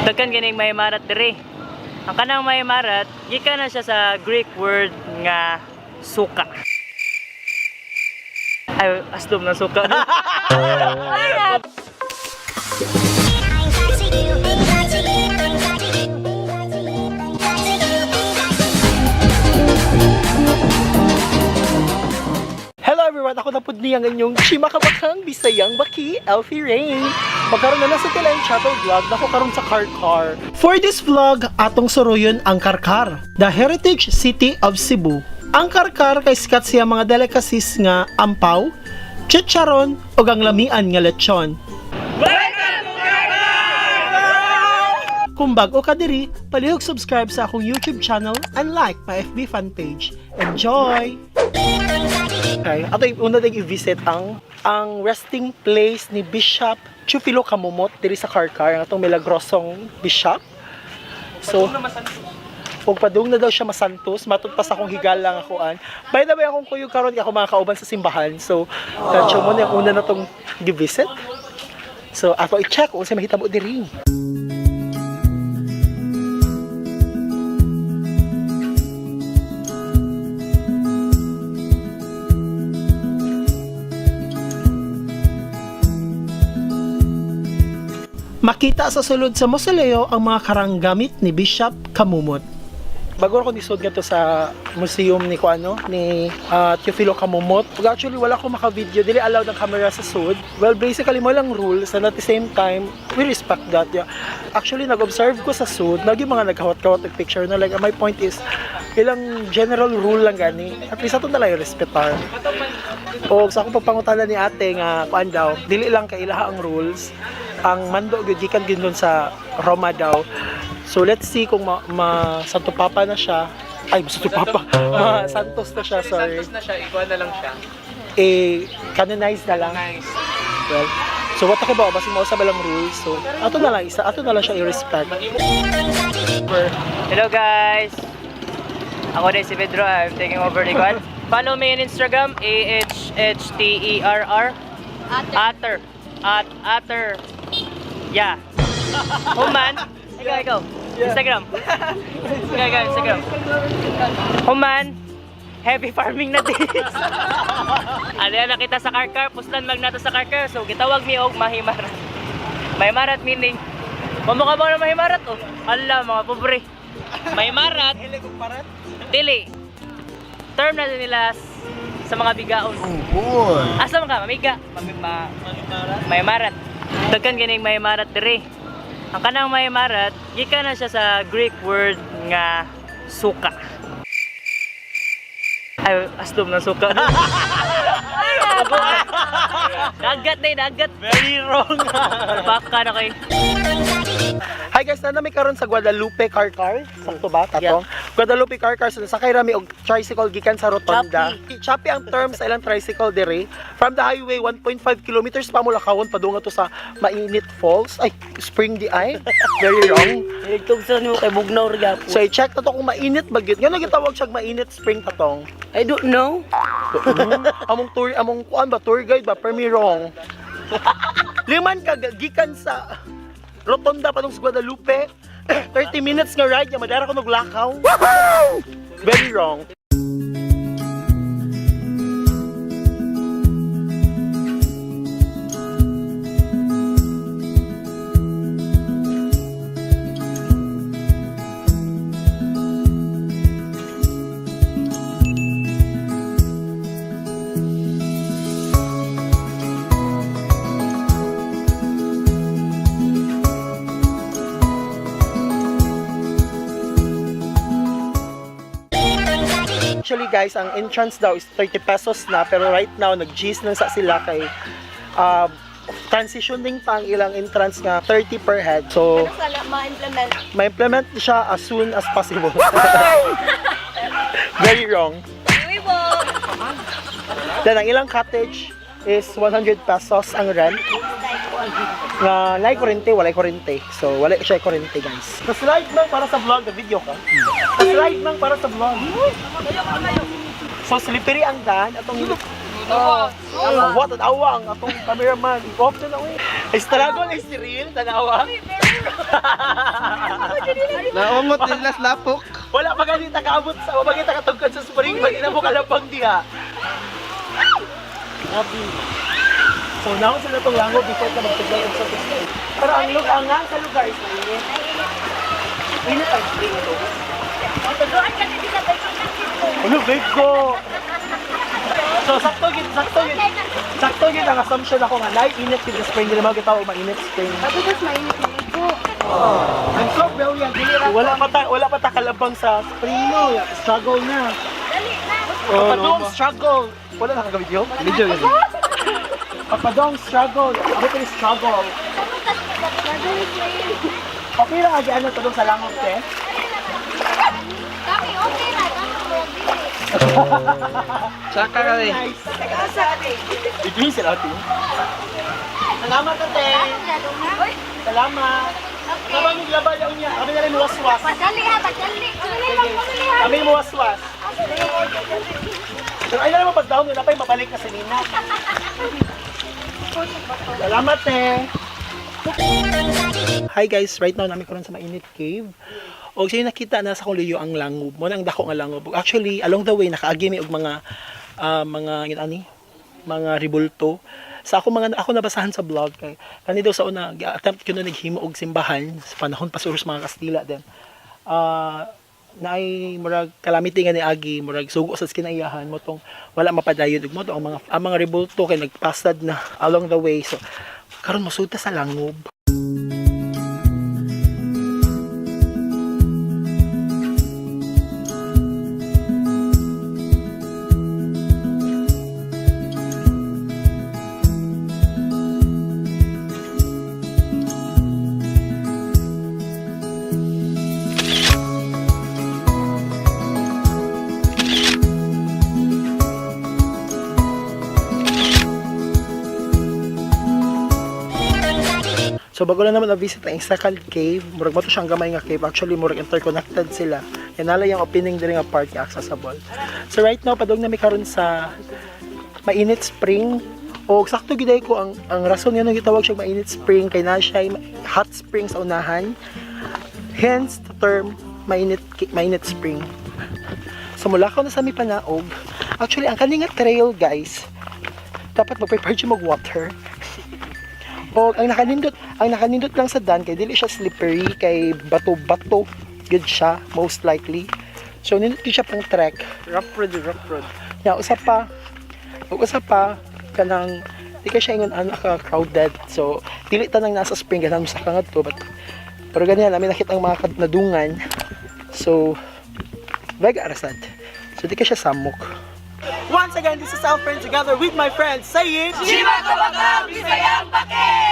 Daghan ganing mahimarat diri. Ang kanang mahimarat, gikan na siya sa Greek word nga suka. Ay, aslom ng suka. Hello everyone! Ako na pud niya ang inyong chimakabakang Bisayang Baki, Elfie Rain. Pagkaroon na nasa Tilaing Travel Vlog, nako karon sa Carcar. For this vlog, atong suruyon ang Carcar, the heritage city of Cebu. Ang Carcar kay sikat siya mga delicacies nga ampaw, chicharon ug ang lamian nga lechon. Kung bago ka diri, palihog subscribe sa akong YouTube channel and like my FB fan page. Enjoy! Okay. Ato yung una tayong i-visit ang resting place ni Bishop Chufilo Camomot diri sa Carcar, ang atong milagrosong bishop. So, ug padung na daw siya masantos, matud pa sa akong higala nga kuan. By the way, akong kuyog karon kay ako mga kauban sa simbahan. So, diretso mo na yung una na tong gi-visit. So, ato i-check kung unsa mahitabo diri. Makita sa sulod sa mausoleo ang mga karanggamit ni Bishop Camomot. Bago ako nisod nga to sa museum ni kuano ni Teofilo Camomot. Ug actually wala ko maka-video, dili allowed ang camera sa sud. Well, basically mo lang rules and at the same time we respect that. Yeah. Actually nag-observe ko sa sud, nagi mga naghawat-kawat og picture na like my point is ilang general rule lang gani. At least ato na lang respetar. O sa akong pagpangutana ni ate nga kuan daw, dili lang kay ilaha ang rules. Ang mando gyud gikan gyud nun sa Roma daw. So let's see kung ma Santo Papa na siya. Ay, Santo Papa. Ma Santos na siya, sorry. Santos na siya, ikuha na lang siya. Eh, canonized na lang. Nice. Well, so what ako ba? Basin mo sa balang rules. So, ato na lang isa, ato na lang siya i-respect. Hello guys! Ako din si Pedro, I'm taking over the kwan. Follow me on Instagram, A-H-H-T-E-R-R. Atter. At Atter. Yeah. Human. Ikaw, ikaw. Instagram. Ikaw, ikaw, Instagram. Human. Heavy farming na din. Ano yan, nakita sa Karkar, puslan mag nato sa Karkar. So, gitawag mi og mahimarat. Mahimarat meaning, mamukha ba na mahimarat? Oh, ala, mga pobre. Mahimarat, dili. Term na din nila sa mga bigaon. Oh boy. Asa man ka mamiga? Mami, ma, mahimarat. Daghan ganing mahimarat diri. Ang kanang mahimarat, gikan na siya sa Greek word nga suka. Ay, aslom ng suka. Dagat na dagat. Very wrong. Baka na kay. Hi guys, na may karon sa Guadalupe Carcar. Sakto ba? Tatong. Guadalupe Carcar so sakay rami og tricycle gikan sa Rotonda. Choppy ang term sa ilang tricycle dire. From the highway 1.5 kilometers pa mo lakawon padung to sa Mainit Falls. Ay, Spring di ay. Very wrong. Nagtugsa nimo kay Bugnaw ra gyapon. So i-check na to kung mainit ba gyud. Ngano gitawag siyang mainit spring tatong? I don't know. Among tour among kuan ba tour guide ba per me wrong. Liman ka gikan sa Rotonda padung sa Guadalupe. 30 minutes nga ride, ya madara ko naglakaw. Very wrong. Actually guys, ang entrance daw is 30 pesos na pero right now nag-G's nang sa sila kay transitioning pa ang ilang entrance nga 30 per head. So Pero sana ma-implement. ma-implement siya as soon as possible. Very wrong. We will. Then ang ilang cottage is 100 pesos ang rent. Nga naay kurente, walay kurente. So wala siya kurente guys. Pa-slide man para sa vlog, the video ka. Pa-slide man para sa vlog. So slippery ang daan atong what an awa ang atong cameraman. Off na na uy. Ay struggle ay si real tanawa. Naungot nila sa lapok. Wala pa ganit nakaabot sa, wala pa ganit nakatugkad sa spring, ba na mo kalapang diha. So now sila tong langob before ka magtuglay og sa spring. Pero ang lug ang nga sa lugar is mainit. Init ang spring ito. Tuduan ka dito sa Ano, babe ko? So sakto gid, sakto gid. Sakto gid ang assumption ako nga nay init gid sa spring, dili man gitawag mainit spring. Pagkatapos mainit na. I'm so brilliant. Wala pa ta kalabang sa spring no. Struggle na. Dali na. Papadong struggle. Wala na kagabidyo? Video yun. Papadong struggle. Ako pa yung struggle. Okay lang agi ano tulong sa langob te. Kami okay na. Kami murag dili. Tsaka ka eh. Nice. Bigyan sila ate. Salamat ate. Salamat. Okay. Habang naglaba daw niya, kami na rin muwaswas. Padali ha, padali. Padali lang, padali ha. Kami muwaswas. Pero ay na naman pagdahon, wala pa yung mabalik na si Nina. Salamat eh. Hi guys, right now namin karon sa Mainit Cave. Og sa nakita na sa akong luyo ang langob. Mo na ang dako nga langob. Actually, along the way nakaagi mi og mga mga yun ani, mga ribulto. Sa ako mga ako nabasahan sa blog kay kani daw sa una attempt kuno naghimo og simbahan sa panahon pa siguro sa mga Kastila din. Naay murag calamity nga ni agi murag sugo sa kinaiyahan mo tong wala mapadayon ug mo to ang mga rebulto kay nagpasad na along the way, so karon mosulta sa langob. So bago lang naman na-visit ang second cave, murag mo to siyang gamay nga cave. Actually, murag interconnected sila. Yan nala yung opening diri nga part nga accessible. So right now, padung na mi karon sa Mainit Spring. O sakto gid ko ang rason nga nung gitawag siya Mainit Spring kay na siya hot spring sa unahan. Hence the term Mainit Spring. So mula ko na sa mi panaog. Actually, ang kaninga trail guys, dapat mag-prepare siya mag water. O ang nakanindot lang sa dan kay dili siya slippery kay bato-bato gud siya most likely. So nindot gyud siya pang trek. Rough road, rough road. Nya usa pa ug usa pa kanang di kay siya ingon ano ka crowded. So dili tanang nasa spring ganahan mo sa kangadto but pero ganyan namin nakita ang mga nadungan. So vega arasad. So di kay siya samok. Once again, this is Alfred together with my friends saying, Bisayang Pake!